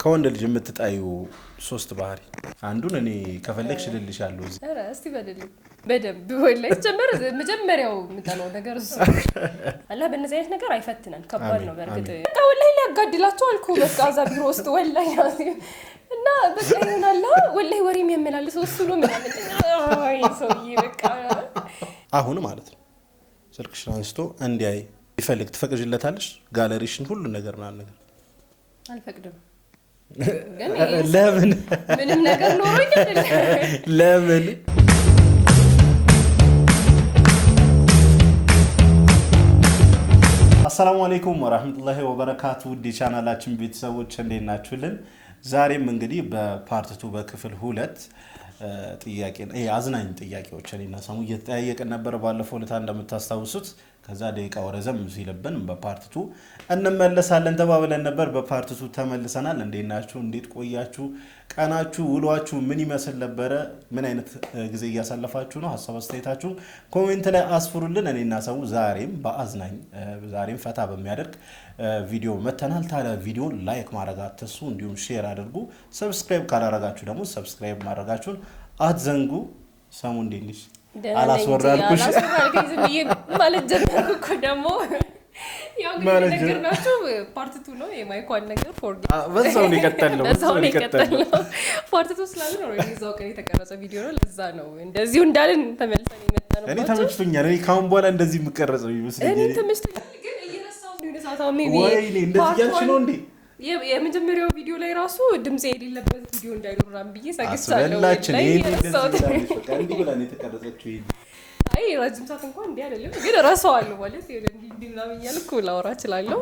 ከወንድ ልጅ የምትጣዩ ሶስት ባህሪ አንዱን እኔ ከፈለግሽ እልልሻለሁ። ኧረ እስቲ በልልኝ በደንብ። ወላሂ ጀመር መጀመሪያው የምጠላው ነገር እሱ። አላህ በእነዚህ አይነት ነገር አይፈትነን። ከባድ ነው በእርግጥ። በቃ ወላሂ ሊያጋድላቸው አልኩ። በቃ እዛ ቢሮ ውስጥ ወላሂ እና በቃ ይሆናል ወላሂ ወሬ የሚያመላልሰው እሱ ነው ምናምን ሰውዬ በቃ አሁን ማለት ነው ስልክሽን አንስቶ እንዲያይ ይፈልግ ትፈቅጂለታለሽ? ጋለሪሽን ሁሉ ነገር ምናምን ነገር አልፈቅድም። ለምን? ምንም ነገር ኖሮኝ አይደለም። ለምን? አሰላሙ አሌይኩም ወራህመቱላሂ ወበረካቱ። ውድ የቻናላችን ቤተሰቦች እንዴት ናችሁልን? ዛሬም እንግዲህ በ part two በክፍል ሁለት ጥያቄ አዝናኝ ጥያቄዎች እኔና ሳሙ እየተጠያየቅን ነበር ባለፈው ዕለት እንደምታስታውሱት። ከዛ ደቂቃው ረዘም ሲልብን በ part two እንመለሳለን ተባብለን ነበር። በ part two ተመልሰናል። እንዴት ናችሁ? እንዴት ቆያችሁ? ቀናችሁ ውሏችሁ ምን ይመስል ነበረ? ምን አይነት ጊዜ እያሳለፋችሁ ነው? ሀሳብ አስተያየታችሁ comment ላይ አስፍሩልን። እኔና ሰሙ ዛሬም በአዝናኝ ዛሬም ፈታ በሚያደርግ ቪዲዮ መተናል። ታዲያ ቪዲዮን like ማድረግ አትርሱ፣ እንዲሁም share አድርጉ። subscribe ካላረጋችሁ ደግሞ subscribe ማድረጋችሁን አትዘንጉ። ሰሙ እንዴት ነሽ? አላስወራልኩሽ ማለት ጀመርኩ እኮ ደግሞ። ያው እንግዲህ ነገርናችሁ part two ነው የማይኳን ነገር በዛው ነው የቀጠልነው። በዛው ነው የቀጠልነው። part two ስላለ ነው የዛው ቀን የተቀረጸ ቪዲዮ ነው። ለዛ ነው እንደዚሁ እንዳልን ተመልሰን የመጣነው። እኔ ተመችቶኛል። እኔ ከአሁን በኋላ እንደዚህ የምቀረጽ ነው ይመስለኛል። እኔ ተመችቶኛል፣ ግን እየረሳሁት ነው የሆነ ሰዓት አሁን maybe ወይኔ እንደዚህ እያልሽ ነው እንዴ? የመጀመሪያው ቪዲዮ ላይ ራሱ ድምጽ የሌለበት ቪዲዮ እንዳይኖር ምናምን ብዬ ሰግቻለሁ። አስበላችን። ይሄን እንደዚህ ብላለች። በቃ እንዲህ ብላ ነው የተቀረጸችው። ይሄን አይ ረጅም ሰዓት እንኳን እንዲህ አይደለም፣ ግን እረሳዋለሁ ማለት የሆነ እንዲህ እንዲህ ምናምን እያልኩ ላወራ እችላለሁ።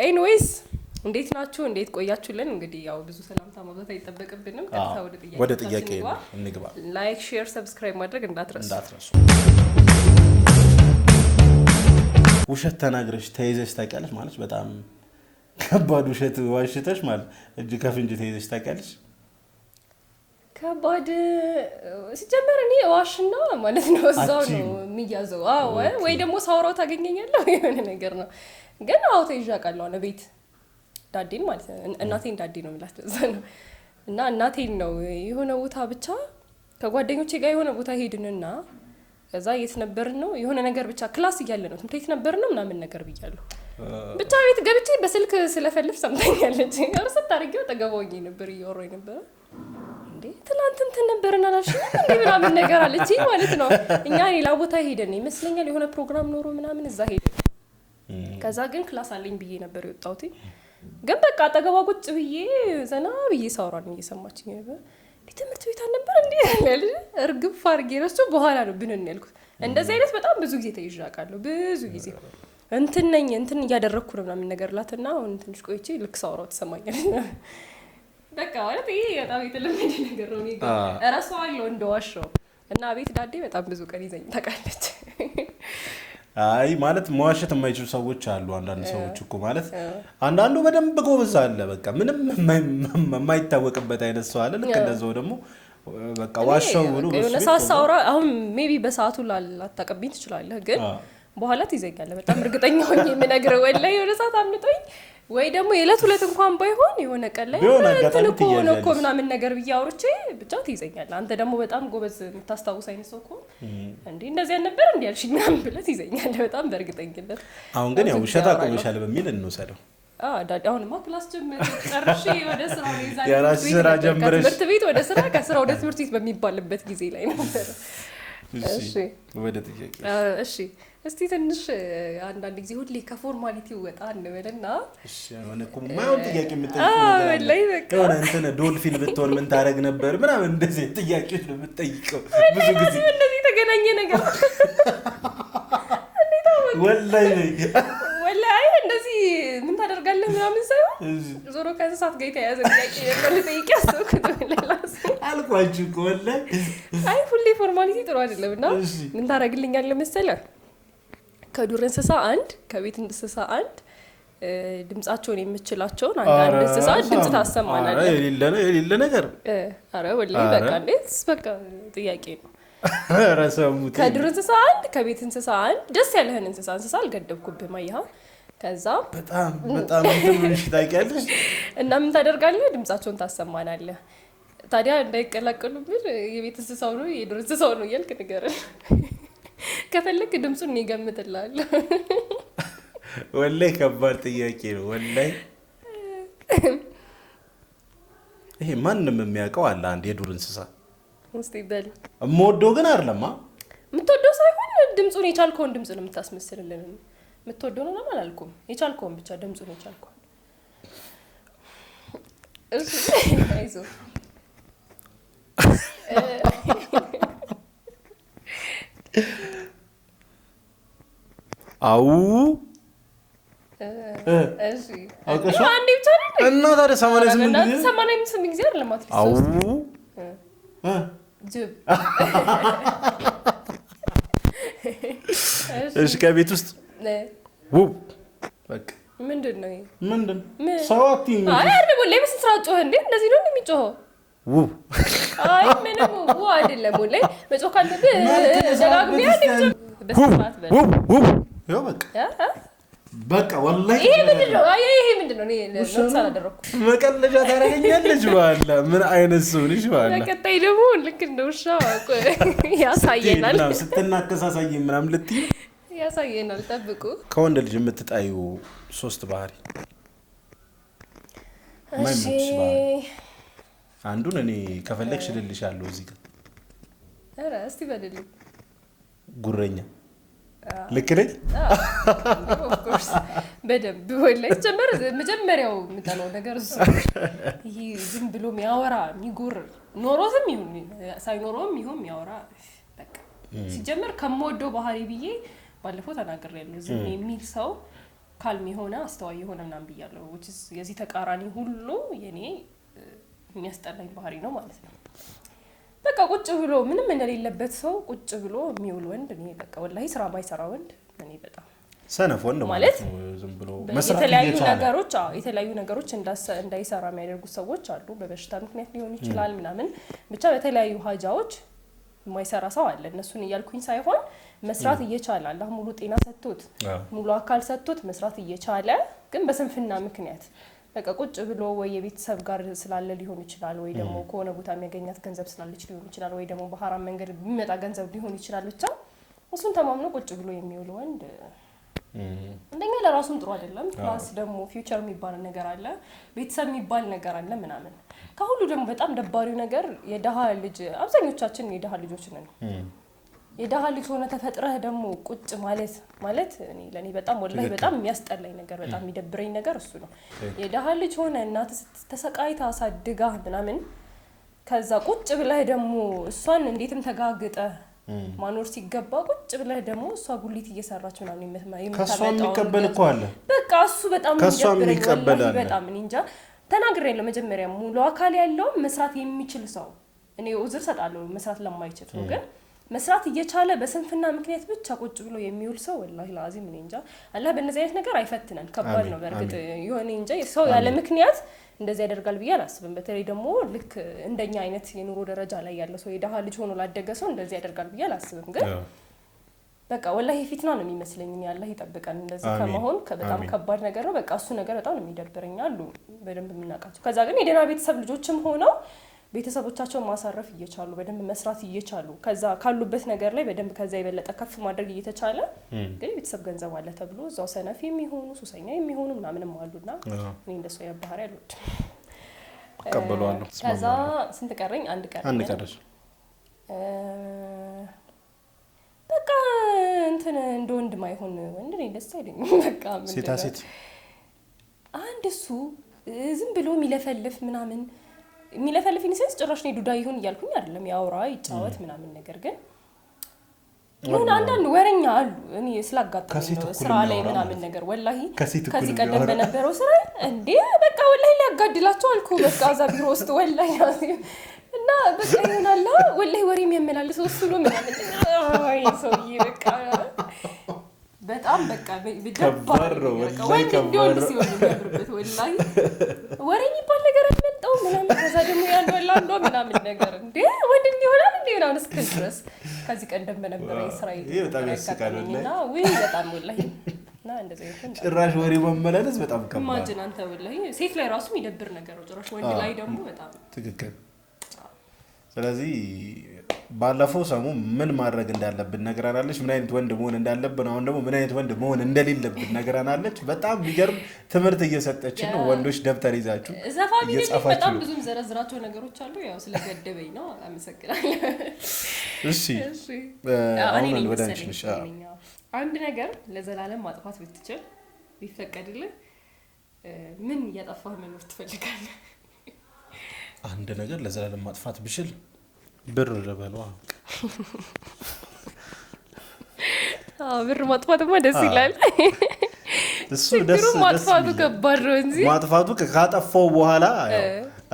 Anyways እንዴት ናችሁ? እንዴት ቆያችሁልን? እንግዲህ ያው ብዙ ሰላምታ ማብዛት አይጠበቅብንም። ቀጥታ ወደ ጥያቄ እንግባ። Like፣ share፣ subscribe ማድረግ እንዳትረሱ እንዳትረሱ። ውሸት ተናግረሽ ተይዘሽ ታውቂያለሽ? ማለት በጣም ከባድ ውሸት ዋሽተሽ ማለት እጅ ከፍንጅ ተይዘሽ ታውቂያለሽ? ከባድ ሲጀመር እኔ ዋሽና ማለት ነው እዛው ነው የሚያዘው። አዎ ወይ ደግሞ ሳውራው ታገኘኛለህ የሆነ ነገር ነው። ግን አዎ ተይዤ አውቃለሁ። አሁን ቤት ዳዴን ማለት ነው እናቴን ዳዴ ነው የምላት ለዛ ነው። እና እናቴን ነው የሆነ ቦታ ብቻ ከጓደኞቼ ጋር የሆነ ቦታ ሄድንና ከዛ የት ነበርን ነው የሆነ ነገር ብቻ class እያለ ነው ትምህርት ቤት ነበርን ነው ምናምን ነገር ብያለሁ። ብቻ ቤት ገብቼ በስልክ ስለፈልፍ ሰምታኛለች። እርስት አድርጌው አጠገቧ ሆኜ ነበር እያወራሁ ነበረ። እንዴ ትናንት እንትን ነበርን አላልሽኝም እንዴ ምናምን ነገር አለችኝ ማለት ነው። እኛ ሌላ ቦታ ሄደን ይመስለኛል የሆነ ፕሮግራም ኖሮ ምናምን እዛ ሄደን ከዛ ግን class አለኝ ብዬ ነበር የወጣሁት። ግን በቃ አጠገቧ ቁጭ ብዬ ዘና ብዬ ሳወራ ነው እየሰማችኝ ነበር። ትምህርት ቤት አልነበር እንዴ እርግፍ አድርጌ ረስቼው በኋላ ነው ብንን ያልኩት። እንደዚህ አይነት በጣም ብዙ ጊዜ ተይዤ አውቃለሁ። ብዙ ጊዜ እንትን ነኝ እንትን እያደረግኩ ነው ምናምን ነገር ላትና አሁን ትንሽ ቆይቼ ልክ ሳወራው ትሰማኛለች። በቃ ማለት ይሄ በጣም የተለመደ ነገር ነው። እረሳዋለሁ እንደዋሸው እና ቤት ዳዴ በጣም ብዙ ቀን ይዘኝ ታውቃለች። አይ ማለት መዋሸት የማይችሉ ሰዎች አሉ። አንዳንድ ሰዎች እኮ ማለት አንዳንዱ በደንብ ጎበዝ አለ፣ በቃ ምንም የማይታወቅበት አይነት ሰው አለ። ልክ እንደዛው ደግሞ በቃ ዋሸው ብሎ የሆነ ሰዓት ሳወራ አሁን maybe በሰዓቱ ላታቀብኝ ትችላለህ፣ ግን በኋላ ትይዘኛለህ። በጣም እርግጠኛ ሆኜ የምነግርህ ወላሂ የሆነ ሰዓት አምልጦኝ ወይ ደግሞ የዕለት ሁለት እንኳን ባይሆን የሆነ ቀን ላይ እንትን እኮ ሆነ እኮ ምናምን ነገር ብዬ አውርቼ ብቻ ትይዘኛለህ። አንተ ደግሞ በጣም ጎበዝ የምታስታውስ አይነት ሰው ከሆንክ እንዴ እንደዚህ አልነበር እንዲ ያልሽኝ ምናምን ብለህ ትይዘኛለህ በጣም በእርግጠኝነት። አሁን ግን ያው ውሸት አቆመሻል በሚል እንውሰደው። አሁንማ class ጀመረ ጨርሼ ወደ ስራ ነው የዛኔ የራስሽ ስራ ጀምረሽ ከትምህርት ቤት ወደ ስራ ከስራ ወደ ትምህርት ቤት በሚባልበት ጊዜ ላይ ነበር። እሺ ወደ ጥያቄ። እሺ እስቲ ትንሽ አንዳንድ ጊዜ ሁሌ ከ formality ወጣ እንበልና እሺ የሆነ እኮ የማይሆን ጥያቄ የምጠይቀው ነገር አለ። የሆነ እንትን ዶልፊን ብትሆን ምን ታደርግ ነበር ምናምን እንደዚህ ጥያቄዎች ነው የምጠይቀው ብዙ ጊዜ። እንደዚህ የተገናኘ ነገር ወላሂ ወላሂ እንደዚህ ምን ታደርጋለህ ምናምን ሳይሆን ዞሮ ከእንስሳት ጋር የተያያዘ ጥያቄ ነበር ልጠይቅ ያሰብኩት። አልኳችሁ እኮ ወላሂ። አይ ሁሌ formality ጥሩ አይደለም እና ምን ታደርግልኛለህ መሰለህ ከዱር እንስሳ አንድ፣ ከቤት እንስሳ አንድ፣ ድምጻቸውን የምችላቸውን አንዳንድ እንስሳ ድምጽ ታሰማናለህ። የሌለ ነገር። ኧረ ወላሂ በቃ እንዴት በቃ ጥያቄ ነው። ኧረ ሰሙት። ከዱር እንስሳ አንድ፣ ከቤት እንስሳ አንድ፣ ደስ ያለህን እንስሳ እንስሳ አልገደብኩብህም። አየኸው ከዛ በጣም በጣም እንትን ብለሽ ታውቂያለሽ። እና ምን ታደርጋለህ? ድምጻቸውን ታሰማናለህ። ታዲያ እንዳይቀላቀሉብን የቤት እንስሳው ነው የዱር እንስሳው ነው እያልክ ንገረን። ከፈለክ ድምፁን እኔ እገምትልሃለሁ። ወላሂ ከባድ ጥያቄ ነው። ወላሂ ይሄ ማንም የሚያውቀው አለ አንድ የዱር እንስሳ። እስቲ በል። የምወደው ግን አይደለማ። የምትወደው ሳይሆን ድምፁን የቻልከውን ድምፅ ነው የምታስመስልልን። የምትወደው ነው ለምን አላልኩም። የቻልከውን ብቻ ድምፁን የቻልከውን። እሺ አይዞህ። አው እሺ አውቀሽዋል? አንዴ ብቻ አይደል? እና ታዲያ 88 ጊዜ 88 ጊዜ አይደለም፣ at least አው ሶስት። ጅብ። እሺ ከቤት ውስጥ ውብ በቃ ምንድን ነው ይሄ? ምንድን ምን? ሰው አትይኝ። አይ አይደለም፣ ወላሂ በስንት ስርዓት ጮኸ እንዴ? እንደዚህ ነው የሚጮኸው? ውብ አይ ምንም ው አይደለም። ወላሂ መጮህ ካለብህ ደጋግሜ አንዴ ብቻ በስንት ስርዓት በል። ውብ ውብ ይኸው በቃ እ? እ? በቃ ወላሂ ይሄ ምንድን ነው? አይ ይሄ ምንድን ነው? እኔ notice አላደረኩም። መቀለጃ ታደርገኛለች። ባላ ምን አይነት ሰው ነሽ? ባላ በቀጣይ ደግሞ ልክ እንደ ውሻ ያሳየናል፣ ስትናከስ አሳየኝ ምናምን ልትይ ያሳየናል። ጠብቁ። ከወንድ ልጅ የምትጣዩ ሶስት ባህሪ እሺ የማይመችሽ ባህሪ። አንዱን እኔ ከፈለግሽ እልልሻለሁ እዚህ ጋር። ኧረ እስቲ በልልኝ። ጉረኛ ልክ ነኝ? Of course በደንብ ወላሂ። ጀመር መጀመሪያው የምጠላው ነገር እሱ ይሄ ዝም ብሎ የሚያወራ የሚጎርር፣ ኖሮትም ይሁን ሳይኖረውም ይሁን የሚያወራ በቃ። ሲጀመር ከምወደው ባህሪ ብዬ ባለፈው ተናግሬያለሁ። ዝም የሚል ሰው calm የሆነ አስተዋይ የሆነ ምናምን ብያለሁ። which is የዚህ ተቃራኒ ሁሉ የኔ የሚያስጠላኝ ባህሪ ነው ማለት ነው። በቃ ቁጭ ብሎ ምንም እንደሌለበት ሰው ቁጭ ብሎ የሚውል ወንድ እኔ በቃ ወላሂ ስራ ማይሰራ ወንድ እኔ በጣም ሰነፍ ወንድ ማለት ማለት ነው። ዝም ብሎ መስራት የተለያዩ እየቻለ ነገሮች አዎ፣ የተለያዩ ነገሮች እንዳይሰራ የሚያደርጉ ሰዎች አሉ። በበሽታ ምክንያት ሊሆን ይችላል ምናምን፣ ብቻ በተለያዩ ሀጃዎች የማይሰራ ሰው አለ። እነሱን እያልኩኝ ሳይሆን መስራት እየቻለ አላህ ሙሉ ጤና ሰጥቶት ሙሉ አካል ሰጥቶት መስራት እየቻለ ግን በስንፍና ምክንያት በቃ ቁጭ ብሎ ወይ የቤተሰብ ጋር ስላለ ሊሆን ይችላል፣ ወይ ደግሞ ከሆነ ቦታ የሚያገኛት ገንዘብ ስላለች ሊሆን ይችላል፣ ወይ ደግሞ በሀራም መንገድ የሚመጣ ገንዘብ ሊሆን ይችላል። ብቻ እሱን ተማምኖ ቁጭ ብሎ የሚውል ወንድ አንደኛ ለራሱም ጥሩ አይደለም። Plus ደግሞ future የሚባል ነገር አለ፣ ቤተሰብ የሚባል ነገር አለ ምናምን። ከሁሉ ደግሞ በጣም ደባሪው ነገር የደሃ ልጅ፣ አብዛኞቻችን የደሃ ልጆች ነን። የደሃ ልጅ ሆነ ተፈጥረህ ደግሞ ቁጭ ማለት እኔ ለእኔ በጣም ወላሂ በጣም የሚያስጠላኝ ነገር በጣም የሚደብረኝ ነገር እሱ ነው። የደሃ ልጅ ሆነ እናትህ ተሰቃይታ አሳድጋ ምናምን ከዛ ቁጭ ብለህ ደግሞ እሷን እንዴትም ተጋግጠህ ማኖር ሲገባ ቁጭ ብለህ ደግሞ እሷ ጉሊት እየሰራች ምናምን ከእሷ የምታመጣውን የሚቀበል እኮ አለ። በቃ እሱ በጣም ከእሷ የሚደብረኝ የሚቀበል ወላሂ አለ። በጣም እኔ እንጃ ተናግሬያለሁ። መጀመሪያ ሙሉ አካል ያለው መስራት የሚችል ሰው እኔ ኡዝር ሰጣለሁ መስራት ለማይችል ሰው፣ ግን መስራት እየቻለ በስንፍና ምክንያት ብቻ ቁጭ ብሎ የሚውል ሰው ወላሂ ለአዚም እኔ እንጃ አላህ በእነዚህ አይነት ነገር አይፈትነን። ከባድ ነው በእርግጥ የሆነ እንጃ ሰው ያለ ምክንያት እንደዚህ ያደርጋል ብዬ አላስብም። በተለይ ደግሞ ልክ እንደኛ አይነት የኑሮ ደረጃ ላይ ያለ ሰው የደሃ ልጅ ሆኖ ላደገ ሰው እንደዚህ ያደርጋል ብዬ አላስብም። ግን በቃ ወላሂ ፊትና ነው የሚመስለኝ። እኔ አላህ ይጠብቀን እንደዚህ ከመሆን በጣም ከባድ ነገር ነው። በቃ እሱ ነገር በጣም ነው የሚደብረኝ። አሉ በደንብ የምናውቃቸው። ከዛ ግን የደህና ቤተሰብ ልጆችም ሆነው ቤተሰቦቻቸውን ማሳረፍ እየቻሉ በደንብ መስራት እየቻሉ ከዛ ካሉበት ነገር ላይ በደንብ ከዛ የበለጠ ከፍ ማድረግ እየተቻለ ግን የቤተሰብ ገንዘብ አለ ተብሎ እዛው ሰነፍ የሚሆኑ ሱሰኛ የሚሆኑ ምናምንም አሉና እኔ እንደሱ አይነት ባህሪ አልወድም። እቀበለዋለሁ። ከዛ ስንት ቀረኝ? አንድ ቀረኝ። አንድ ቀረሽ። በቃ እንትን እንደ ወንድ ማይሆን ወንድ እኔ ደስ አይለኝም። በቃ ምንድን ሴታ ነው? ሴት አንድ እሱ ዝም ብሎ የሚለፈልፍ ምናምን የሚለፈልፍ in sense ጭራሽ እኔ ዱዳ ይሁን እያልኩኝ አይደለም። ያውራ ይጫወት ምናምን ነገር ግን ይሁን አንዳንድ ወረኛ አሉ። እኔ ስላጋጠመኝ ከሴት ነው እኩል ስራ ላይ የሚያወራ ምናምን ማለት ነው። ነገር ወላሂ ከሴት እኩል ከዚህ ቀደም የሚያወራ። በነበረው ስራ እንዴ በቃ ወላሂ ሊያጋድላቸው አልኩ። በቃ እዛ ቢሮ ውስጥ ወላሂ እና በቃ ይሆናላ ወላሂ ወሬ የሚያመላልሰው እሱ ነው ምናምን። አይ ሰውዬ በቃ በጣም በቃ ከባድ ነው፣ በቃ ወላሂ ወንድ እንዲወንድ ከባድ ነው። ሲሆን የሚያምርበት ወላሂ ወሬ የሚባል ነገር አልመጣው ምናምን። ከዛ ደግሞ ያንዷ ለአንዷ ምናምን ነገር እንዴ ወንድ እንዲሆናል እንዴ ምናምን እስክል ድረስ ከዚህ ቀደም በነበረ የስራ ይሄ በጣም ያስቃል ወላሂ። እና ውይ በጣም ወላሂ እና እንደዚህ አይነት ወንድ ጭራሽ ወሬ መመላለስ በጣም ከባድ። Imagine አንተ ወላሂ ሴት ላይ ራሱ የሚደብር ነገር ነው። ጭራሽ ወንድ ላይ ደግሞ በጣም። ትክክል። ስለዚህ ባለፈው ሰሙ ምን ማድረግ እንዳለብን ነግራናለች። ምን አይነት ወንድ መሆን እንዳለብን፣ አሁን ደግሞ ምን አይነት ወንድ መሆን እንደሌለብን ነግራናለች። በጣም የሚገርም ትምህርት እየሰጠችን ነው። ወንዶች ደብተር ይዛችሁ እዛ family እየጻፋችሁ በጣም ነው። ብዙ ዘረዝራቸው ነገሮች አሉ። ያው ስለገደበኝ ነው። አመሰግናለሁ። እሺ። እሺ። አሁን እኔ ነኝ ወደ አንቺ መሰለኝ፣ ነሽ። እኔ ነኝ። አዎ። አንድ ነገር ለዘላለም ማጥፋት ብትችል፣ ቢፈቀድልህ፣ ምን እያጠፋህ መኖር ትፈልጋለህ? አንድ ነገር ለዘላለም ማጥፋት ብችል ብር ልበለው። አዎ፣ ብር ማጥፋትማ ደስ ይላል። እሱ ችግሩ ደስ ደስ ማጥፋቱ የሚል ከባድ ነው እንጂ። ማጥፋቱ ካጠፋው በኋላ ያው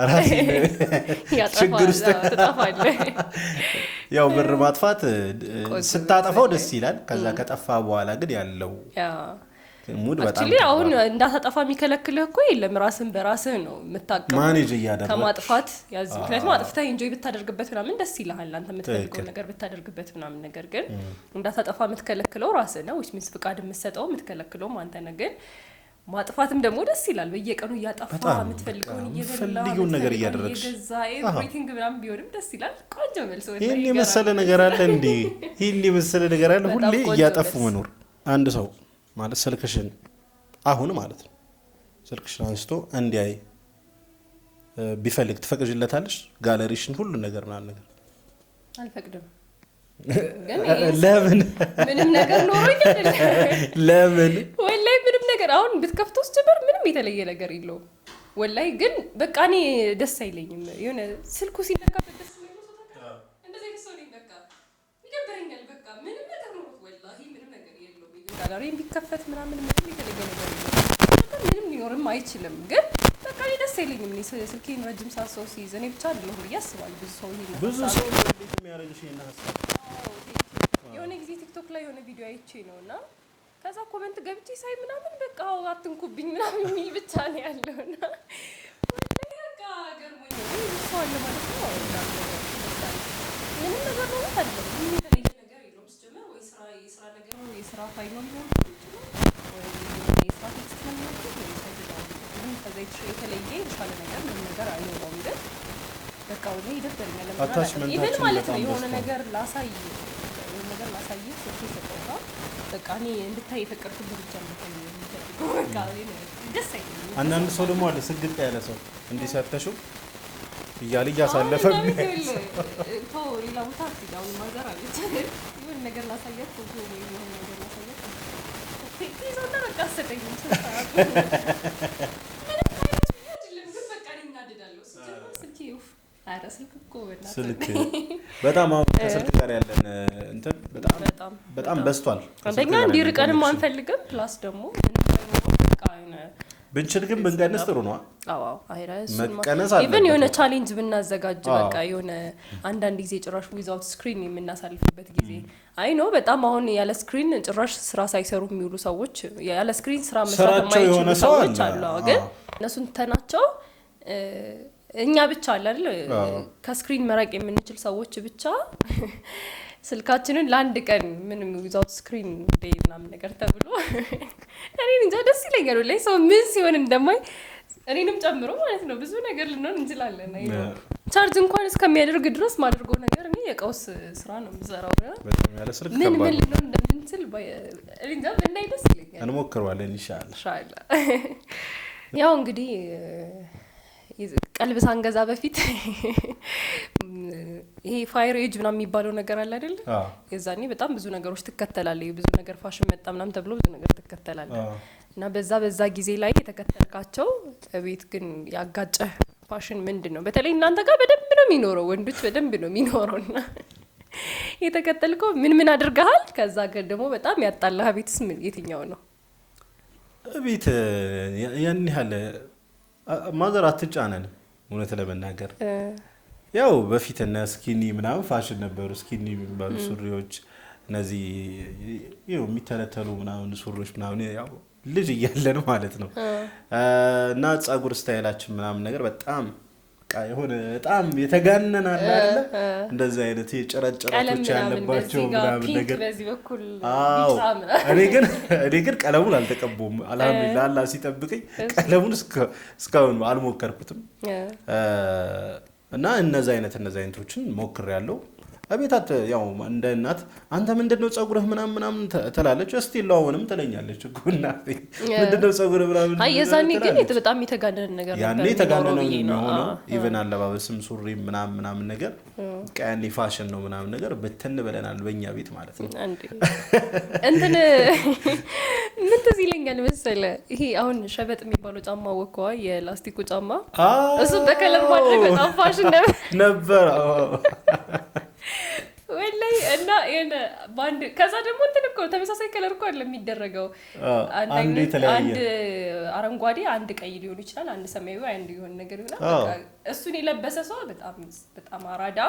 ራሴን ያጠፋል፣ ችግር ውስጥ አዎ፣ ትጠፋለህ። ያው ብር ማጥፋት ቆንጆ ስታጠፋው ደስ ይላል። ከዛ ከጠፋ በኋላ ግን ያለው mood በጣም Actually አሁን እንዳታጠፋ የሚከለክልህ እኮ የለም። ራስን በራስህ ነው የምታቀበው። Manage እያደረግ ከማጥፋት ያዝ። ምክንያቱም አጥፍተህ enjoy ብታደርግበት ምናምን ደስ ይልሃል፣ አንተ የምትፈልገው ነገር ብታደርግበት ምናምን። ነገር ግን እንዳታጠፋ የምትከለክለው ራስህ ነው። Which means ፍቃድ የምትሰጠው የምትከለክለውም አንተ ነህ። ግን ማጥፋትም ደግሞ ደስ ይላል። በየቀኑ እያጠፋ በጣም የምትፈልገውን በቃ እየበላ የምትፈልጊውን ነገር የምትፈልገውን እያደረግሽ። እየገዛ everything ምናምን ቢሆንም ደስ ይላል። ቆንጆ መልስ ወላሂ። ይህን ይገራል። የመሰለ ነገር አለ እንዴ? ይህን የመሰለ ነገር አለ? በጣም ሁሌ ቆንጆ እያጠፉ መልስ። መኖር። አንድ ሰው ማለት ስልክሽን አሁን ማለት ነው ስልክሽን አንስቶ እንዲያይ ቢፈልግ ትፈቅጂለታለሽ? ጋለሪሽን ሁሉ ነገር ምናምን ነገር? አልፈቅድም። ግን ይሄ ለምን? ምንም ነገር ኖሮኝ አይደለም። ለምን? ወላሂ ምንም ነገር አሁን ብትከፍተው ጀመር ምንም የተለየ ነገር የለውም። ወላሂ ግን በቃ እኔ ደስ አይለኝም። የሆነ ስልኩ ሲነካበት ደስ የማይለው ሰው ታውቃለህ? እንደዚህ አይነት ሰው ነኝ። በቃ ይደብረኛል። በቃ ምንም ነገር ኖሮት ወላሂ ምንም ነገር የለውም። ጋለሪም ቢከፈት ምናምን ምንም የተለየ ነገር የለውም። በቃ ምንም ሊኖርም አይችልም። ግን በቃ እኔ ደስ አይለኝም። እኔ ስልኬን ረጅም ሰዓት ሰው ሲይዝ፣ እኔ ብቻ አይደለሁም ብዬ አስባለሁ። ብዙ ሰው ይሄን ብዙ ሀሳብ ሰው እንዴት የሚያደርግሽ ይሄን ሀሳብ? የሆነ ጊዜ ቲክቶክ ላይ የሆነ ቪዲዮ አይቼ ነው እና ከዛ comment ገብቼ ሳይ ምናምን በቃ አዎ አትንኩብኝ ምናምን የሚል ብቻ ነው ያለው። እና ወላሂ በቃ ገርሞኝ ነው። ይሄ ብዙ ሰው አለ ማለት ነው። አዎ፣ ምናምን ነገር ይመስላል። ምንም ነገር ነው አይደለም፣ ምንም የተለየ ነገር የለውም። ሲጀመር ወይ ስራ የስራ ነገር ነው፣ የስራ ፋይል ነው ሊሆን ይችላል፣ ወይ የስራ text ነው የሚሆን፣ ወይ ሳይገባ ምንም ከዛ የተለየ የተሻለ ነገር ምንም ነገር አይኖረውም። ግን በቃ ወላሂ ይደብረኛል። ለምን አላውቅም። Attachment ኣችን Even ማለት ነው በጣም የሆነ በዝቷል። ነገር ላሳይ ስልኬ ሰጠውታ በቃ እኔ እንድታይ የፈቀድኩልህ ብቻ እንድታይ የምፈልገው በቃ እኔ ደስ አይለኝም። አንዳንድ ሰው ደግሞ አለ ስግጥ ያለ ሰው፣ እንዲሰተሽው እያለ እያሳለፈ አሁን እኛ ቤት ይኸውልህ፣ ተው ሌላ ቦታ አትሂድ። አሁን mother አለች፣ የሆነ ነገር ላሳያት ፎቶ ወይ የሆነ ነገር ላሳያት ትይዘውና በቃ አትሰጠኝም። ስልክ ምንም አይነት ብዬ አይደለም፣ ግን በቃ እኔ እናደዳለሁ። ሲጀመር ስልኬ ኡፍ፣ ኧረ ስልክ እኮ በእናትህ። ስልክ በጣም አሁን ከስልክ ጋር ያለን እንትን በጣም በጣም በጣም በዝቷል። ከስልክ አንደኛ ጋር ያለን እንዲርቀንም connection። አንፈልግም። Plus ደግሞ ምንም ባይኖረው በቃ የሆነ ብንችል ግን ብንቀንስ ጥሩ ነው። አዎ፣ አይረ እሱንማ መቀነስ even አለበት። የሆነ challenge ብናዘጋጅ በቃ የሆነ አንዳንድ ጊዜ ጭራሽ without screen የምናሳልፍበት ጊዜ። I know በጣም አሁን ያለ screen ጭራሽ ስራ ሳይሰሩ የሚውሉ ሰዎች፣ ያለ screen ስራ መስራት ስራቸው የማይችሉ የሆነ ሰው ሰዎች አለ። አሉ። አዎ፣ ግን እነሱን ተናቸው እኛ ብቻ አለ አይደል ከ screen መራቅ የምንችል ሰዎች ብቻ ስልካችንን ለአንድ ቀን ምንም without screen day ምናምን ነገር ተብሎ እኔ እንጃ ደስ ይለኛል። ላይ ሰው ምን ሲሆን እንደማይ እኔንም ጨምሮ ማለት ነው ብዙ ነገር ልንሆን እንችላለን። አይ ነው ቻርጅ እንኳን እስከሚያደርግ ድረስ ማድርገው ነገር እኔ የቀውስ ስራ ነው የምሰራው። በጣም ያለ ስልክ ምን ምን ከባድ ነው። ልንሆን እንደምንችል እኔ እንጃ ብናይ ደስ ይለኛል። እንሞክረዋለን ኢንሻአላህ። ኢንሻአላህ። ያው እንግዲህ ቀልብ ሳንገዛ በፊት ይሄ fire age ምናምን የሚባለው ነገር አለ አይደለ? የዛኔ በጣም ብዙ ነገሮች ትከተላለህ። ብዙ ነገር ፋሽን መጣ ምናምን ተብሎ ብዙ ነገር ትከተላለህ። እና በዛ በዛ ጊዜ ላይ የተከተልካቸው ቤት ግን ያጋጨህ ፋሽን ምንድን ነው? በተለይ እናንተ ጋር በደንብ ነው የሚኖረው፣ ወንዶች በደንብ ነው የሚኖረው። እና የተከተልከው ምን ምን አድርገሃል? ከዛ ግን ደግሞ በጣም ያጣላህ ቤትስ ምን የትኛው ነው? ቤት ያን ያህል mother አትጫነንም እውነት ለመናገር። ያው በፊት እነ skinny ምናምን ፋሽን ነበሩ። Skinny የሚባሉ ሱሪዎች፣ እነዚህ ይኸው የሚተለተሉ ምናምን ሱሪዎች ምናምን፣ ያው ልጅ እያለን ማለት ነው። እና ጸጉር style ኣችን ምናምን ነገር በጣም የሆነ በጣም የተጋነነ አለ አይደለ? እንደዚህ አይነት ጭረት ቀለም ጭረቶች ምናምን ያለባቸው በዚህ ጋር ምናምን pink ነገር። በዚህ በኩል አዎ። ቢጫ ምናምን። እኔ ግን ቀለሙን አልተቀባውም። አልሐምዱሊላህ አላህ ሲጠብቀኝ ቀለሙን እስካሁን አልሞከርኩትም። እና እነዚ አይነቶችን ሞክሬያለሁ። እቤታት ያው እንደ እናት አንተ ምንድነው ፀጉርህ ምናምን ምናምን ትላለች። እስቲ አሁንም ትለኛለች እኮ እናቴ፣ ምንድነው ፀጉርህ ምናምን አይ የዛኔ ግን ትላለች። በጣም የተጋነነ ነገር ያኔ ነበር የተጋነነ የሚኖረው ብዬ ነው። የሚሆነው even አለባበስም ሱሪ ምናምን ምናምን ነገር በቃ ያኔ ፋሽን ነው ምናምን ነገር ብትን ብለናል በእኛ ቤት ማለት ነው። አንዴ እንትን ምን ትዝ ይለኛል መሰለ፣ ይሄ አሁን ሸበጥ የሚባለው ጫማ ወከዋ የላስቲኩ ጫማ እሱ በ color ማድረግ በጣም ፋሽን ነበር። ነበር። አዎ። ወላሂ እና የሆነ በአንድ ከዛ ደግሞ እንትን እኮ ተመሳሳይ color እኮ አይደለም የሚደረገው። አንድ አንዱ አይነት የተለያየ። አንድ አረንጓዴ፣ አንድ ቀይ ሊሆን ይችላል፣ አንድ ሰማያዊ፣ አንድ የሆነ ነገር ይሆናል። በቃ እሱን የለበሰ ሰው በጣም በጣም አራዳ፣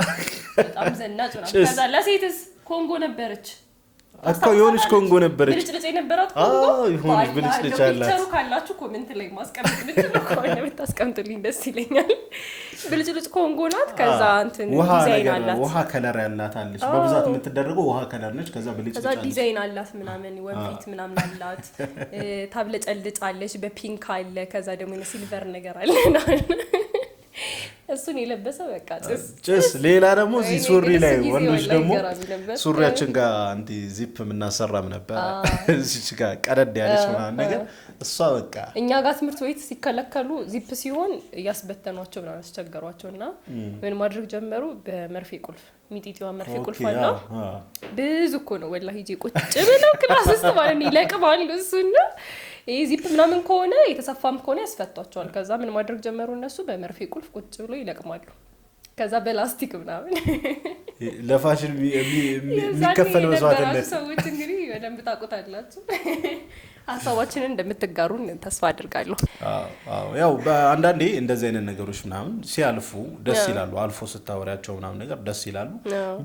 በጣም ዘናጭ ምናምን። ጭስ። ከዛ ለሴትስ ኮንጎ ነበረች። እኮ የሆነች ኮንጎ ነበረች። ብልጭልጭ የነበራት ኮንጎ። አዎ፣ የሆነች ብልጭልጭ እንደው ያላት። picture ኡ ካላችሁ comment ላይ ማስቀመጥ ብትችሉ ከሆነ ብታስቀምጡልኝ ደስ ይለኛል። ብልጭልጭ ኮንጎ ናት። ከዛ እንትን ውሃ ዲዛይን ነገር አላት። ውሃ color ያላት አለች። በብዛት የምትደረገው ውሃ color ነች። ከዛ ብልጭልጭ ከዛ አለች። ዲዛይን አላት ምናምን፣ ወንፊት ምናምን አላት፣ ታብለጨልጫለች። በ pink አለ። ከዛ ደግሞ የሆነ silver ነገር አለ። እሱን የለበሰ በቃ ጭስ። ጭስ። ሌላ ደግሞ እዚህ ወይኔ ሱሪ ግን እሱ ላይ ጊዜ ወንዶች ወላሂ ደግሞ ገራሚ ነበር። ሱሪያችን ጋር እንዲህ ዚፕ የምናሰራም ነበር። እዚች ጋር ቀደድ ያለች ምናምን ነገር እሷ በቃ እኛ ጋር ትምህርት ቤት ሲከለከሉ ዚፕ ሲሆን እያስበተኗቸው ምናምን አስቸገሯቸው እና ምን ማድረግ ጀመሩ? በመርፌ ቁልፍ፣ ሚጢጢዋ መርፌ ቁልፍ አለ። ብዙ እኮ ነው ወላሂ ሂጄ ቁጭ ብለው class ውስጥ ማለት ነው ይለቅማሉ። እሱና ይሄ ዚፕ ምናምን ከሆነ የተሰፋም ከሆነ ያስፈቷቸዋል። ከዛ ምን ማድረግ ጀመሩ እነሱ? በመርፌ ቁልፍ ቁጭ ብሎ ይለቅማሉ። ከዛ በላስቲክ ምናምን። ለፋሽን የዛኔ የሚከፈል የነበራችሁ መስዋዕትነት። ሰዎች እንግዲህ በደንብ ታውቁታላችሁ። ሀሳባችንን እንደምትጋሩን ተስፋ አድርጋለሁ። አዎ፣ ያው በአንዳንዴ እንደዚህ አይነት ነገሮች ምናምን ሲያልፉ ደስ ይላሉ። አልፎ ስታወሪያቸው ምናምን ነገር ደስ ይላሉ።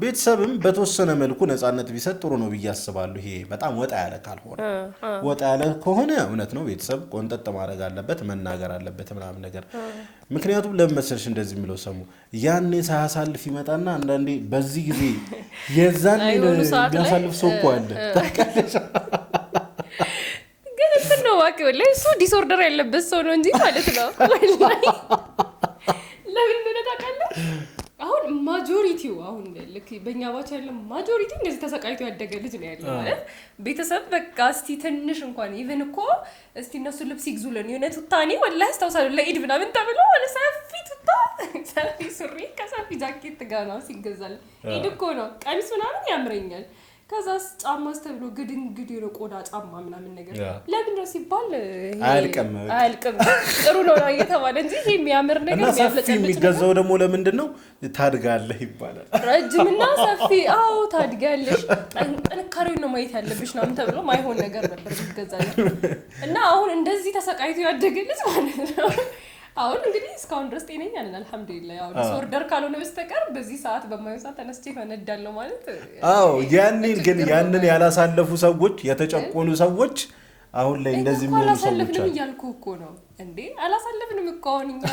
ቤተሰብም በተወሰነ መልኩ ነፃነት ቢሰጥ ጥሩ ነው ብዬ አስባለሁ። ይሄ በጣም ወጣ ያለ ካልሆነ፣ ወጣ ያለ ከሆነ እውነት ነው ቤተሰብ ቆንጠጥ ማድረግ አለበት፣ መናገር አለበት ምናምን ነገር። ምክንያቱም ለምን መሰለሽ እንደዚህ የሚለው ሰሙ ያኔ ሳያሳልፍ ይመጣና አንዳንዴ በዚህ ጊዜ የዛኔ የሆኑ ሰዓት ላይ የሚያሳልፍ ሰው እኮ አለ፣ ታውቂያለሽ? ግን እንትን ነው እባክህ፣ ወላሂ እሱ disorder ያለበት ሰው ነው እንጂ ማለት ነው። ወላሂ ለምን እንደሆነ ታውቃለህ? አሁን majority ው፣ አሁን ልክ በእኛ batch ያለ majority ው እንደዚህ ተሰቃይቶ ያደገ ልጅ ነው ያለው። ማለት ቤተሰብ በቃ እስቲ ትንሽ እንኳን even እኮ እስቲ እነሱ ልብስ ይግዙልን የሆነ ቱታ፣ እኔ ወላሂ አስታውሳለሁ ለኢድ ምናምን ተብሎ ማለት ሰፊ ቱታ፣ ሰፊ ሱሪ ከሰፊ ጃኬት ጋር ነው ሲገዛልን። ኢድ እኮ ነው፣ ቀሚስ ምናምን ያምረኛል። ከዛስ ጫማስ ተብሎ ግድንግድ የሆነ ቆዳ ጫማ ምናምን ነገር። ለምን ነው ሲባል ይሄ አያልቅም። አያልቅም፣ ጥሩ ነው ነው እየተባለ እንጂ ይሄ የሚያምር ነገር እና ሰፊ የሚያብለጨልጭ ነገር የሚገዛው ደግሞ ለምንድን ነው? ታድጋለህ ይባላል። ረጅምና ሰፊ፣ አዎ ታድጊያለሽ፣ ጥንካሬውን ነው ማየት ያለብሽ ምናምን ተብሎ ማይሆን ነገር ነበር የሚገዛለት። እና አሁን እንደዚህ ተሰቃይቶ ያደገ ልጅ ማለት ነው። አሁን እንግዲህ እስካሁን ድረስ ጤነኛ ነን አልሐምዱሊላህ። ያው disorder ካልሆነ በስተቀር በዚህ ሰዓት በማይሆን ሰዓት ተነስቼ ፈነዳለሁ ማለት አዎ፣ ያንን ግን ችግር ነው። ያንን ያላሳለፉ ሰዎች፣ የተጨቆኑ ሰዎች አሁን ላይ እንደዚህ እኛ እኮ የሚሆኑ ሰዎች አላሳለፍንም አሉ። እያልኩ እኮ ነው እንዴ፣ አላሳለፍንም እኮ አሁን እኛ።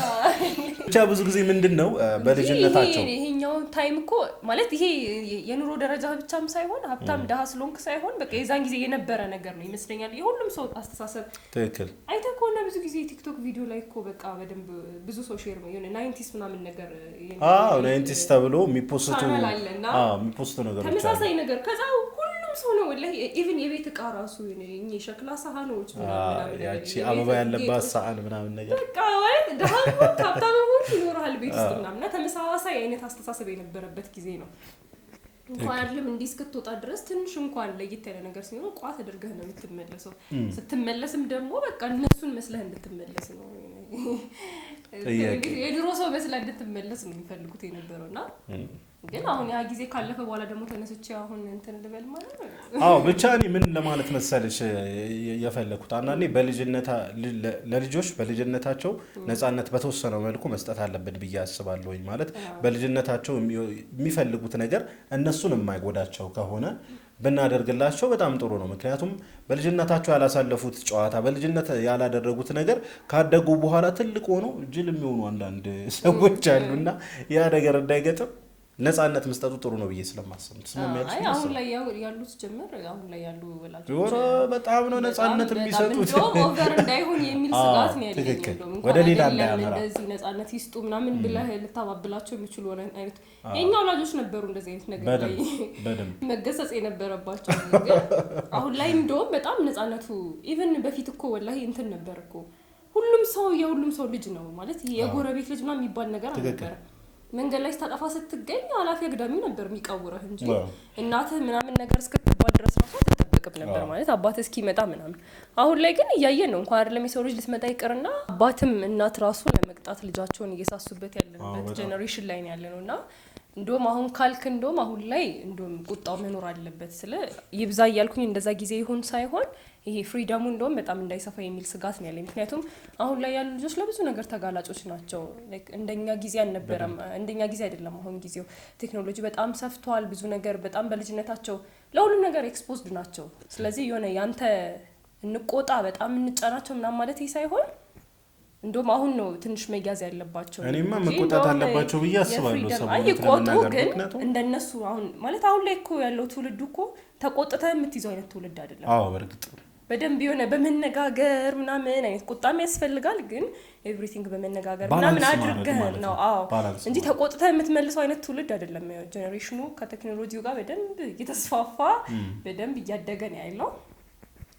ብቻ ብዙ ጊዜ ምንድን ነው በልጅነታቸው ይሄኛው time እኮ ማለት ይሄ የኑሮ ደረጃ ብቻም ሳይሆን ሀብታም ድሀ ስለሆንክ ሳይሆን በቃ የዛን ጊዜ የነበረ ነገር ነው ይመስለኛል። የሁሉም ሰው አስተሳሰብ ትክክል። አይተህ ከሆነ ብዙ ጊዜ ቲክቶክ ቪዲዮ ላይ እኮ በቃ በደንብ ብዙ ሰው share ነው የሆነ nineties ምናምን ነገር አዎ፣ nineties ተብሎ የሚ post ኡ ቻናል አለ እና አዎ፣ የሚ post ኡ ነገሮች አሉ። ተመሳሳይ ነገር። ከዛ ሁሉም ሰው ነው ወላሂ even የቤት እቃ ራሱ የሆነ የሸክላ ሳህኖች ምናምን ምናምን ነገር ያቺ የቤት አበባ ያለባት ጌጦች ሳህን ምናምን ነገር። በቃ ማለት ድሀም ሆንክ ሀብታምም ሆንክ ይኖርሃል ቤት ውስጥ ምናምን። እና ተመሳሳይ አይነት አስተሳሰብ የነበረበት ጊዜ ነው። እንኳን አይደለም እንዲህ እስክትወጣ ድረስ ትንሽ እንኳን ለየት ያለ ነገር ሲኖር ቋ ተደርገህ ነው የምትመለሰው። ስትመለስም ደግሞ በቃ እነሱን መስለህ እንድትመለስ ነው። ጥያቄ። የድሮ ሰው መስለህ እንድትመለስ ነው የሚፈልጉት የነበረው። እና ግን አሁን ያ ጊዜ ካለፈ በኋላ ደግሞ ተነስቼ አሁን እንትን ልበል ማለት ነው። አዎ፣ ብቻ እኔ ምን ለማለት መሰለሽ የፈለኩት፣ አንዳንዴ ለልጆች በልጅነታቸው ነፃነት በተወሰነው መልኩ መስጠት አለብን ብዬ አስባለሁኝ። ማለት በልጅነታቸው የሚፈልጉት ነገር እነሱን የማይጎዳቸው ከሆነ ብናደርግላቸው በጣም ጥሩ ነው። ምክንያቱም በልጅነታቸው ያላሳለፉት ጨዋታ፣ በልጅነት ያላደረጉት ነገር ካደጉ በኋላ ትልቅ ሆኖ ጅል የሚሆኑ አንዳንድ ሰዎች አሉና ያ ነገር እንዳይገጥም ነፃነት መስጠቱ ጥሩ ነው ብዬ ስለማስብ ትስማሚያለሽ? አይ አሁን ላይ ያሉት ጀምር አሁን ላይ ያሉ ወላጆች ኧረ በጣም ነው ነፃነት የሚሰጡት። እንደውም over እንዳይሆን የሚል ስጋት ነው ያለኝ። ትክክል። እንደውም ወደ እንኳን ሌላ አይደለም እንዳያመራ። እንደዚህ ነፃነት ይስጡ ምናምን ብለህ ልታባብላቸው የሚችሉ አይነት የኛ ወላጆች ነበሩ እንደዚህ አይነት ነገር ላይ በደንብ መገሰጽ የነበረባቸው። ግን አሁን ላይ እንደውም በጣም ነፃነቱ even በፊት እኮ ወላሂ እንትን ነበር እኮ፣ ሁሉም ሰው የሁሉም ሰው ልጅ ነው ማለት፣ ይሄ የጎረቤት ልጅ ምናምን የሚባል ነገር አልነበረም። መንገድ ላይ ስታጠፋ ስትገኝ ኃላፊ አግዳሚው ነበር የሚቀውረህ እንጂ እናትህ ምናምን ነገር እስክትባል ድረስ ራሱ አትጠበቅም ነበር፣ ማለት አባትህ እስኪመጣ ምናምን። አሁን ላይ ግን እያየን ነው። እንኳን አይደለም የሰው ልጅ ልትመጣ ይቅርና አባትም እናት ራሱ ለመቅጣት ልጃቸውን እየሳሱበት ያለንበት generation ላይ ነው ያለ ነው። እና እንደውም አሁን ካልክ እንደውም አሁን ላይ እንደውም ቁጣው መኖር አለበት። ስለ ይብዛ እያልኩኝ እንደዛ ጊዜ ይሁን ሳይሆን ይሄ freedom ኡ እንደውም በጣም እንዳይሰፋ የሚል ስጋት ነው ያለኝ። ምክንያቱም አሁን ላይ ያሉ ልጆች ለብዙ ነገር ተጋላጮች ናቸው። Like እንደኛ ጊዜ አልነበረም፣ እንደኛ ጊዜ አይደለም። አሁን ጊዜው ቴክኖሎጂ በጣም ሰፍቷል። ብዙ ነገር በጣም በልጅነታቸው ለሁሉም ነገር exposed ናቸው። ስለዚህ የሆነ ያንተ እንቆጣ በጣም እንጫናቸው ምናምን ማለት ይህ ሳይሆን እንደውም አሁን ነው ትንሽ መያዝ ያለባቸው። እኔማ እንጂ መቆጣት እንደውም አለባቸው ብዬ አስባለሁ። የ freedom ሰው አይ እውነት ይቆጡ፣ ለመናገር ግን ምክንያቱም እንደነሱ አሁን ማለት አሁን ላይ እኮ ያለው ትውልዱ እኮ ተቆጥተህ የምትይዘው አይነት ትውልድ አይደለም። አዎ፣ በእርግጥ። በደንብ የሆነ በመነጋገር ምናምን አይነት ቁጣም ያስፈልጋል፣ ግን everything በመነጋገር ምናምን balance ማድረግ አድርገህ ማለት ነው። ነው። አዎ balance እንጂ ማድረግ። ተቆጥተህ የምትመልሰው አይነት ትውልድ አይደለም። Generation ኑ ከቴክኖሎጂው ጋር በደንብ እየተስፋፋ በደንብ እያደገ ነው ያለው።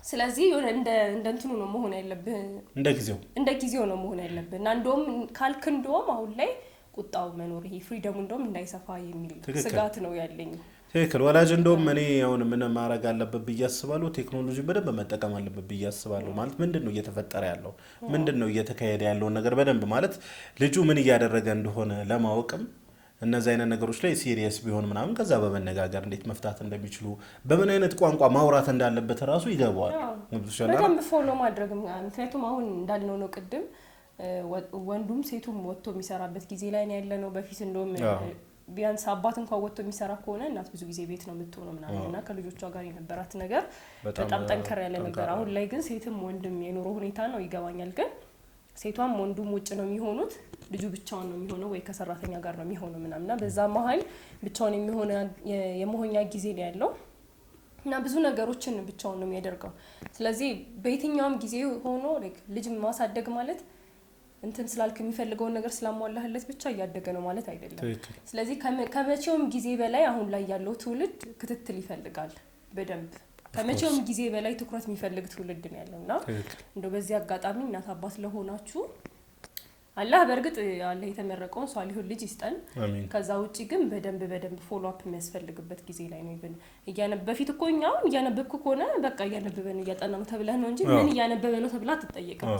ስለዚህ የሆነ እንደ እንትኑ ነው መሆን ያለብህ። እንደ ጊዜው። እንደ ጊዜው ነው መሆን ያለብህ። እና እንደውም ካልክ እንደውም አሁን ላይ ቁጣው መኖር ይሄ freedom ኡ እንደውም እንዳይሰፋ የሚል ስጋት ነው ያለኝ። ትክክል። ወላጅ እንደውም እኔ አሁን ምን ማድረግ አለበት ብዬ አስባለሁ፣ ቴክኖሎጂ በደንብ መጠቀም አለበት ብዬ አስባለሁ። ማለት ምንድን ነው እየተፈጠረ ያለው፣ ምንድን ነው እየተካሄደ ያለውን ነገር በደንብ፣ ማለት ልጁ ምን እያደረገ እንደሆነ ለማወቅም እነዚህ አይነት ነገሮች ላይ serious ቢሆን ምናምን፣ ከዛ በመነጋገር እንዴት መፍታት እንደሚችሉ፣ በምን አይነት ቋንቋ ማውራት እንዳለበት ራሱ ይገባዋል። ገብቶሻል አይደል? በደንብ follow ማድረግ፣ ምክንያቱም አሁን እንዳልነው ነው ቅድም፣ ወንዱም ሴቱም ወጥቶ የሚሰራበት ጊዜ ላይ ነው ያለ ነው። በፊት እንደውም ቢያንስ አባት እንኳን ወጥቶ የሚሰራ ከሆነ እናት ብዙ ጊዜ ቤት ነው የምትሆነው ምናምን እና ከልጆቿ ጋር የነበራት ነገር በጣም ጠንከር ያለ ነበር። ጠንካራ። አሁን ላይ ግን ሴትም ወንድም የኑሮ ሁኔታ ነው ይገባኛል፣ ግን ሴቷም ወንዱም ውጭ ነው የሚሆኑት። ልጁ ብቻውን ነው የሚሆነው ወይ ከሰራተኛ ጋር ነው የሚሆነው ምናምን እና በዛ መሀል ብቻውን የሚሆነ የመሆኛ ጊዜ ነው ያለው እና ብዙ ነገሮችን ብቻውን ነው የሚያደርገው። ስለዚህ በየትኛውም ጊዜ ሆኖ like ልጅ ማሳደግ ማለት እንትን ስላልክ፣ የሚፈልገውን ነገር ስላሟላህለት ብቻ እያደገ ነው ማለት አይደለም። ስለዚህ ከመቼውም ጊዜ በላይ አሁን ላይ ያለው ትውልድ ክትትል ይፈልጋል በደንብ። ከመቼውም ጊዜ በላይ ትኩረት የሚፈልግ ትውልድ ነው ያለው እና እንደው በዚህ አጋጣሚ እናት አባት ለሆናችሁ አላህ፣ በእርግጥ አላህ የተመረቀውን ሷሊሁን ልጅ ይስጠን። አሚን። ከዛ ውጪ ግን በደንብ በደንብ follow up የሚያስፈልግበት ጊዜ ላይ ነው። Even በፊት እኮ እኛ አሁን እያነበብክ ከሆነ በቃ እያነበበ ነው፣ እያጠና ነው ተብለህ ነው እንጂ ምን እያነበበ ነው ተብለህ አትጠየቅም።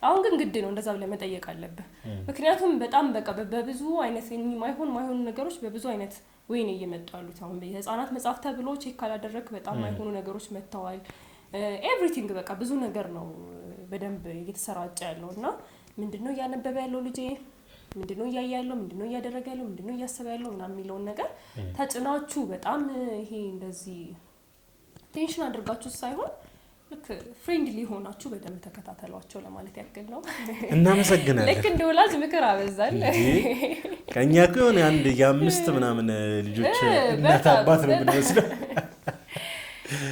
አሁን ግን ግድ ነው፣ እንደዛ ብለህ መጠየቅ አለብህ። ምክንያቱም በጣም በቃ በብዙ አይነት ማይሆን ማይሆኑ ነገሮች በብዙ አይነት ወይ ነው እየመጡ ያሉት። አሁን የህፃናት መጽሐፍ ተብሎ check ካላደረግ በጣም ማይሆኑ ነገሮች መጥተዋል። Everything በቃ ብዙ ነገር ነው በደንብ እየተሰራጨ ያለው። እና ምንድነው እያነበበ ያለው ልጄ፣ ምንድነው እያየ ያለው፣ ምንድነው እያደረገ ያለው፣ ምንድነው እያሰበ ያለው ምናምን የሚለውን ነገር ተጭናችሁ በጣም ይሄ እንደዚህ tension አድርጋችሁ ሳይሆን ልክ friendly ሆናችሁ በደንብ ተከታተሏቸው ለማለት ያክል ነው። እናመሰግናለን። ልክ እንደ ወላጅ ምክር አበዛል። ከእኛ እኮ የሆነ አንድ የአምስት ምናምን ልጆች እናት አባት ነው የምንመስለው።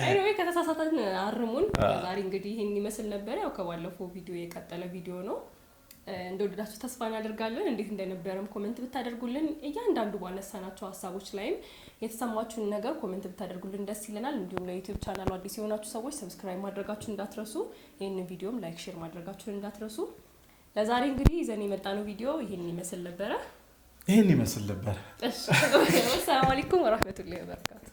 Anyway ከተሳሳተን አርሙን። ዛሬ እንግዲህ ይህን ይመስል ነበር። ያው ከባለፈው ቪዲዮ የቀጠለ ቪዲዮ ነው። እንደወደዳችሁ ተስፋ እናደርጋለን። እንዴት እንደነበረም comment ብታደርጉልን፣ እያንዳንዱ ባነሳናቸው ሀሳቦች ላይም የተሰማችሁን ነገር comment ብታደርጉልን ደስ ይለናል። እንዲሁም ለ YouTube ቻናሉ አዲስ የሆናችሁ ሰዎች subscribe ማድረጋችሁን እንዳትረሱ፣ ይህንን ቪዲዮም like፣ share ማድረጋችሁን እንዳትረሱ። ለዛሬ እንግዲህ ይዘን የመጣነው ቪዲዮ ይህን ይመስል ነበረ። ይህን ይመስል ነበር። ወሰላሙ አለይኩም ወረህመቱላሂ ወበረካቱ።